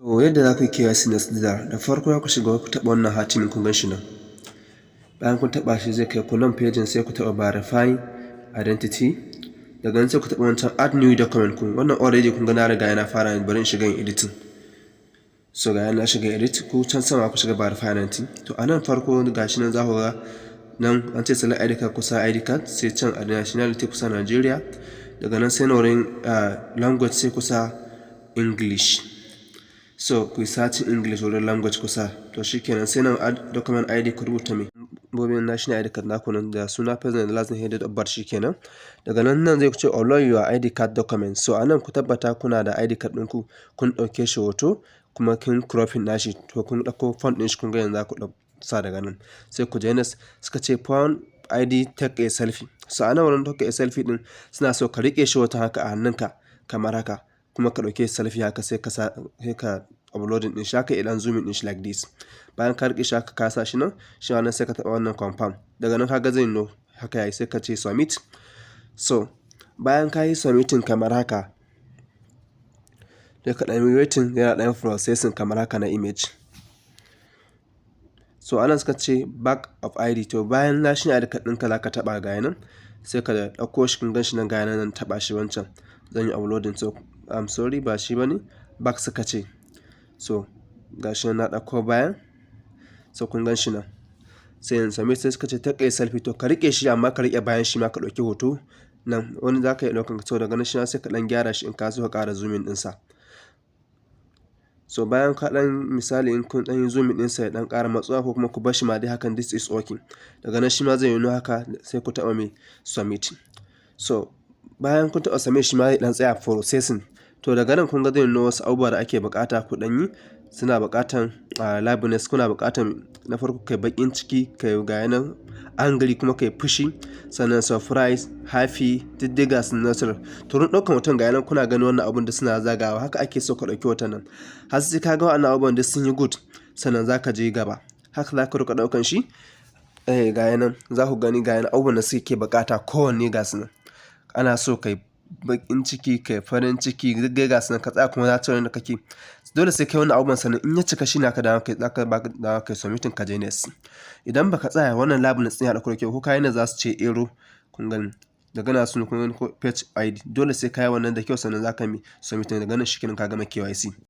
To, yadda za ku yi KYC na Sidra, da farko za ku shiga ku taɓa wannan hatimin, kun gan shi nan. Bayan kun taɓa shi, zai kai ku nan pejin, sai ku taɓa verify identity. Daga nan sai ku taɓa wancan add new document. Kun wannan already kun ga na riga yana fara, bari in shiga in editing. So ga na shiga edit, ku can sama ku shiga verify identity. To, a nan farko ga shi nan, za ku ga nan an ce select ID card, kusa ID card, sai can a nationality kusa Nigeria. Daga nan sai na wurin language, sai kusa English. So ku yi searching English wurin language kusa. To shikenan, sai nan add document ID, ku rubuta mai lambobin national ID card naku nan da suna, president da last name, date of birth, shikenan. Daga nan, nan zai ce upload your ID card document. So a nan ku tabbata kuna da ID card ɗinku, kun ɗauke shi hoto kuma kun cropping nashi, to kun ɗauko font ɗin shi. Kun ga yanzu za ku sa. Daga nan sai ku je next. Suka ce phone ID, take a selfie. So a nan wurin take a selfie ɗin, suna so ka riƙe shi wata haka a hannunka kamar haka, kuma ka ɗauke selfie haka, sai ka sa, sai ka uploading ɗin shi haka, idan zooming ɗin shi like this. Bayan ka riƙe shi haka, ka sa shi nan, shi nan, sai ka taɓa wannan confirm. Daga nan kaga zai no haka yayi, sai ka ce submit. So bayan ka yi submitting kamar haka, sai ka ɗan yi waiting, yana ɗan processing kamar haka na image. So anan suka ce back of ID. To, bayan national ID card ɗinka za ka taɓa, ga nan, sai ka ɗauko shi. Kun gan shi nan, ga nan, taɓa shi wancan, zan yi uploading. So I'm sorry, ba shi bane, back suka ce. So ga shi nan na ɗauko bayan. So kun gan shi nan, sai in submit. Sai suka ce take a selfie. To, ka riƙe shi, amma ka riƙe bayan shi ma, ka ɗauki hoto nan, wani za ka iya ɗaukan. So daga nan shi ma sai ka ɗan gyara shi, in ka so ka ƙara zooming ɗinsa. So bayan ka ɗan, misali, in kun ɗan yi zooming ɗinsa ya ɗan ƙara matsuwa, ko kuma ku bar shi ma dai hakan, this is okay. Daga nan shi ma zai yi haka, sai ku taɓa mai submit. So bayan kun taɓa submit, shi ma zai ɗan tsaya processing. To, daga nan kun ga zai nuna wasu abubuwa da ake buƙata ku ɗan yi. Suna buƙatan liveness, kuna buƙatan na farko kai baƙin ciki, kai ga nan angry, kuma kai fushi, sannan surprise, happy, duk dai ga su natural. To, wurin ɗaukan hoton, ga nan kuna ganin wannan abun da suna zagawa, haka ake so ka ɗauki hoton nan har sai ka ga wannan abubuwan duk sun yi good, sannan za ka je gaba. Haka za ka riƙa ɗaukan shi. Eh, ga nan za ku gani, ga nan abubuwan da suke buƙata kowanne, ga su nan. Ana so kai baƙin ciki, kai farin ciki, duk dai ga su nan, ka tsaya kuma natural da kake. Dole sai kai wannan abubuwan, sannan in ya cika shi ne aka dawo kai, zaka baka dawo kai submitting, ka je next. Idan baka tsaya wannan liveness ɗin ya ɗauko da kyau ko kayi nan, za su ce error. Kun gani, daga nan sun, kun gani ko, page ID. Dole sai kayi wannan da kyau, sannan za ka mi submitting. Daga nan shikenan, ka gama KYC.